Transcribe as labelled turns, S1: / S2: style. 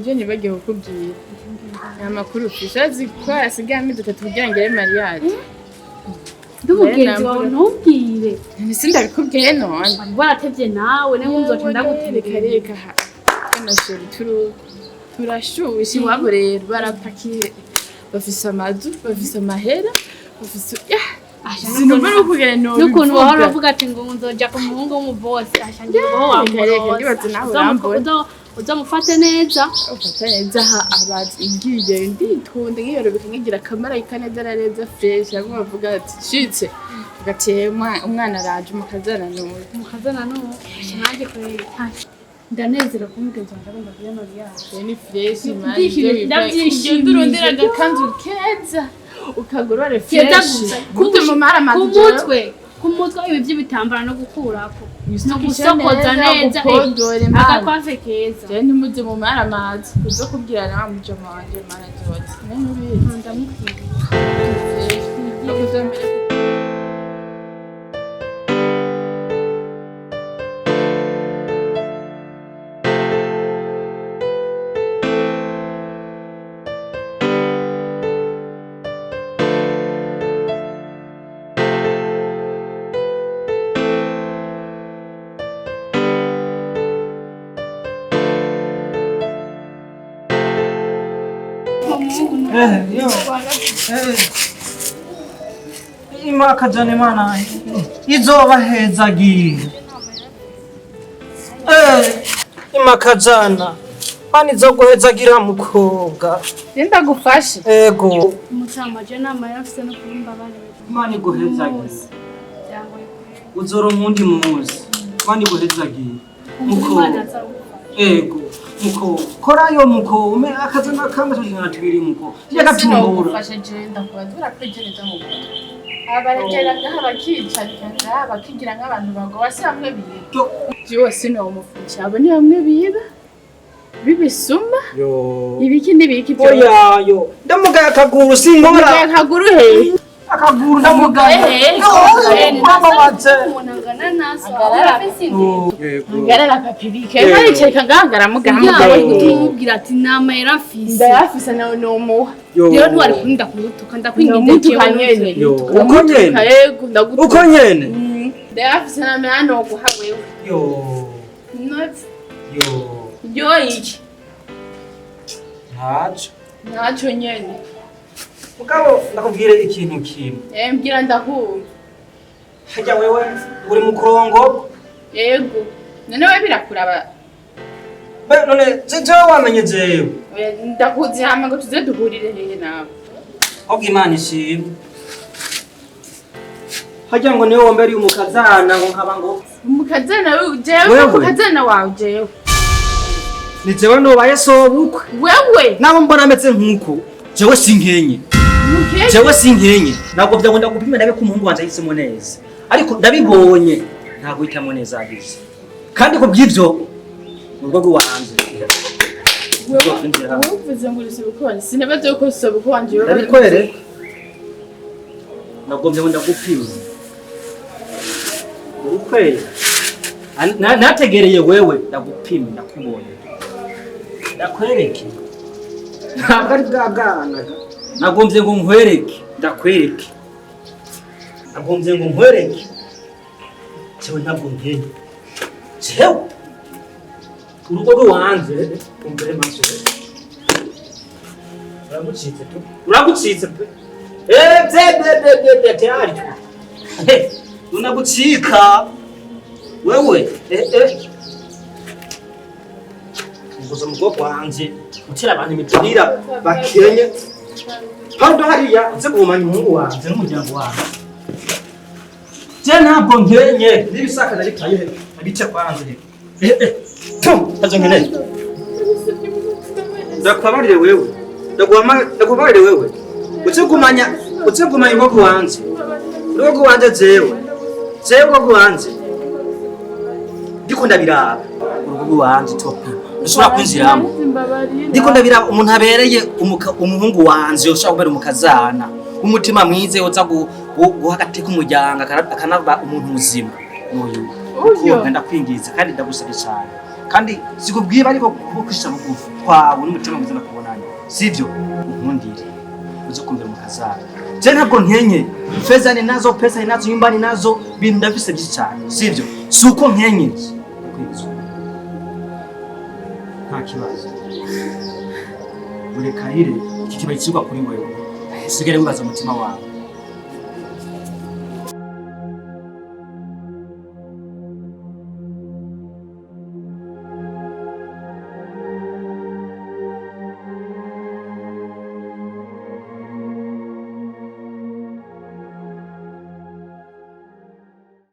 S1: Nivyo nibagiwe kukubwira. Nta makuru ufise. Urazi ko hasigaye amezi 3 kugira ngere mariage.
S2: Ndi umugenzi wawe, ntubwire.
S1: Ese ndabikubwiye none?
S2: Wari waratevye nawe, niba nzoca
S1: Reka.
S2: Ndagutegera.
S1: Reka ha. Kana chéri, turashushe iwabo rero barapakiye. Bafise amazu, bafise amahera, bafise, yah. Sinumva n'ukugene nobivuga.
S2: N'ukuntu wahora uvuga ati ngo nzoja ku muhungu w'umubosi, ashangira ubaho.
S1: Reka, reka, ndibaza nawe urambona.
S2: Uzamufate neza.
S1: Ufata neza aha abazi ngiye nditonda nkiyorobeka nkigira akamarayika neza na neza fresh, bamwe bavuga ati shitse ugati umwana araje umukazana n'uyu.
S2: Mukazana n'uwo nanjye kweri ndanezera kuba umugenzi wanje agomba kuja mariage.
S1: Iyo ni fresh man.
S2: Ndishimye, ndabyishimiye.
S1: Ugenda urondera agakanzu keza ukagorore
S2: Keza
S1: fresh
S2: gusa.
S1: Gute mu mara
S2: Ku
S1: amazu.
S2: mutwe, ku mutwe, ibi by'ibitambara no gukurako no gusokoza neza,
S1: Gupodore man.
S2: Agakwafe keza.
S1: Je ntimuze mu mara amazi uzo kubwira na wa mujama wanje mana zose ne nubizi.
S2: Ndamubwira.
S1: Fresh no kuzambere.
S3: Yo. Imana Imana izobahezagira. Imakajana Mana izoguhezagira mukobwa.
S1: Ndagufashe.
S3: Ego.
S2: Mutama, je nama yarafise no kumbabarira.
S3: Imana iguhezagira.
S2: Byangoye.
S3: Uzoronka undi muzi. Imana iguhezagira.
S2: Imana
S3: Mukobwa.
S2: azagufasha.
S3: Ego. Mukobwa. Korayo mukobwa. Ume akazana kamwe tujana tubiri mukobwa. Yagatumbura.
S1: Sinogufasha je ndakubaza urakwigereza mu mutwe. Abaregera ngaha bakicarika ngaha bakigira nk'abantu bagoba si bamwe biba.
S3: Yo.
S1: Jewe sinomufasha, abo ni bamwe biba bibisuma.
S3: Yo.
S1: Ibiki n'ibiki byose.
S3: Oya yo. Ndamugaye akaguru sinkora.
S1: Akaguru he?
S3: Akaguru ndamugaye.
S1: Ehe.
S3: Mama waje.
S2: Umuntu angana naso
S1: Agarara.
S2: arafise indero.
S1: Ngarara papi bike baricarika ngaha ngaramugahamagara.
S2: Yaba ari gutuma umubwira ati nama yarafise.
S1: Ndayafise nawe nomuha.
S2: Rero ntiwari kurinda kumutuka, ndakwinginze.
S1: Ndamutuka
S2: Jewe.
S1: nyene.
S3: Yo. Uko nyene.
S1: Yego, ndagutuka.
S3: Uko nyene.
S1: Ndayafise namera noguha wewe.
S3: Yo.
S1: Notsi.
S3: Yo.
S1: Yo iki.
S3: Ntaco.
S1: Ntaco nyene.
S3: Mugabo ndakubwire ikintu kimwe.
S1: Eh, mbwira ndahumva.
S3: Harya wewe uri mu kurongo.
S1: Yego. None we birakuraba.
S3: Be none jewe wamenye jewe.
S1: Oya, ndakuzi hama ngo tuze duhurire hehe nawe.
S3: Ahubwo Imana ishimwe. Harya ngo niwe wambere umukazana ngo nkaba ngo
S1: Umukazana wewe jewe?
S3: Wewe.
S1: Umukazana wawe jewe?
S3: Ni jewe nubaye sobukwe.
S1: Wewe.
S3: Nabo mbona ameze nkuko. Jewe sinkenye.
S1: Mukeye.
S3: Jewe sinkenye. Ntabwo bya ngo ndagupime ndabe ko umuhungu wanje ahisemo neza. Ariko ndabibonye ntabwo hitamo neza agize. Kandi ku bw'ivyo mu rugo rwanje.
S1: Wewe uvuze ngo uri sobukwe wanje. Sinabaze ko sobukwe wanje wewe.
S3: Ndabikwereka. Nagombye ngo ndagupime. Ndabikwereka. Nategereye wewe ndagupime ndakubonye. Ndakwereke. Ntabwo ari bwa bwana. Nagombye ngo nkwereke, ndakwereke. Nagombye ngo nkwereke. Jewe ntabwo nkenye. Jewe urugo rwanjye umbere maso. Uragucitse tu. Uragucitse pe. Eh, bye bye bye bye bye tayari tu. Eh, unagucika. Wewe, eh eh. Nguzo mukobwa wanje utira abantu imipira bakenye. Hano hariya uze guhumanya umuhungu wanje n'umuryango wanje. Je ntabwo nkenye n'ibisaka nabitaye he nabice kwanze he. Eh eh. Tu, tazo nkeneye. Ndakubabarire wewe. Ndaguhama ndakubabarire wewe. Uze gumanya urugo rwanje. Urugo rwanje jewe. Jewe urugo rwanje. Ndiko ndabiraba. Urugo rwanje topi. Ushobora kwinjiramo. Ndiko ndabiraba umuntu abereye umuhungu wanje ushobora kubera umukazana. Umutima mwize uza guha agateka umuryango akanaba umuntu muzima. N'uyu.
S1: Uyu.
S3: Mukobwa ndakwingiza kandi ndagusabye cyane. Kandi sikubwiba, ariko kuba kwishisha bugufi kwawe n'umutima mwiza nakubonanye, sivyo? Unkundire uze kumvira mu kazara. Je ntabwo nkenye, feza ni nazo, pesa ni nazo, nyumba ni nazo, bintu ndafise byinshi cyane, sivyo? Si uko nkenye. Ndakwiza. Nta kibazo, urekarire. Iki kibaye ikigwa kuri wewe, usigare wibaza umutima wawe.